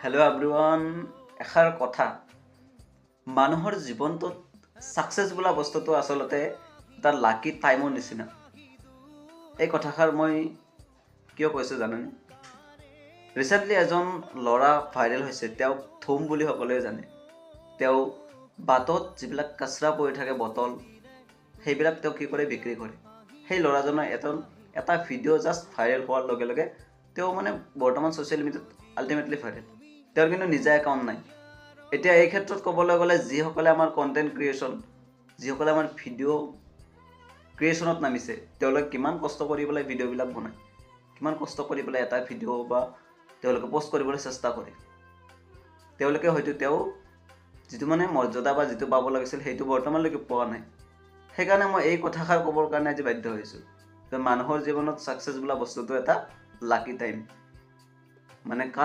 Hello' everyone, এষাৰ কথা, মানুহৰ জীৱনটোত ছাকচেছ বোলা বস্তুটো আচলতে এটা লাকি টাইমৰ নিচিনা। এই কথাষাৰ মই কিয় কৈছোঁ জানেনে? ৰিচেণ্টলি এজন ল'ৰা ভাইৰেল হৈছে, তেওঁক ধুম বুলি সকলোৱে জানে। তেওঁ বাটত যিবিলাক কাচৰা পৰি থাকে, বটল, সেইবিলাক তেওঁ কি কৰে, বিক্ৰী কৰে। সেই ল'ৰাজনৰ এটা ভিডিঅ' জাষ্ট ভাইৰেল হোৱাৰ লগে লগে তেওঁ মানে বৰ্তমান ছ'চিয়েল মিডিয়াত আল্টিমেটলি ভাইৰেল। তেওঁৰ কিন্তু নিজা একাউণ্ট নাই। এতিয়া এই ক্ষেত্ৰত ক'বলৈ গ'লে যিসকলে আমাৰ কণ্টেণ্ট ক্ৰিয়েশ্যন, যিসকলে আমাৰ ভিডিঅ' ক্ৰিয়েশ্যনত নামিছে, তেওঁলোকে কিমান কষ্ট কৰি পেলাই ভিডিঅ'বিলাক বনায়, কিমান কষ্ট কৰি পেলাই এটা ভিডিঅ' বা তেওঁলোকে পষ্ট কৰিবলৈ চেষ্টা কৰে। তেওঁলোকে হয়তো তেওঁ যিটো মানে মৰ্যাদা বা যিটো পাব লাগিছিল, সেইটো বৰ্তমানলৈকে পোৱা নাই। সেইকাৰণে মই এই কথাষাৰ ক'বৰ কাৰণে আজি বাধ্য হৈছোঁ যে মানুহৰ জীৱনত ছাকচেছ বোলা বস্তুটো এটা লাকি টাইম, মানে কাৰ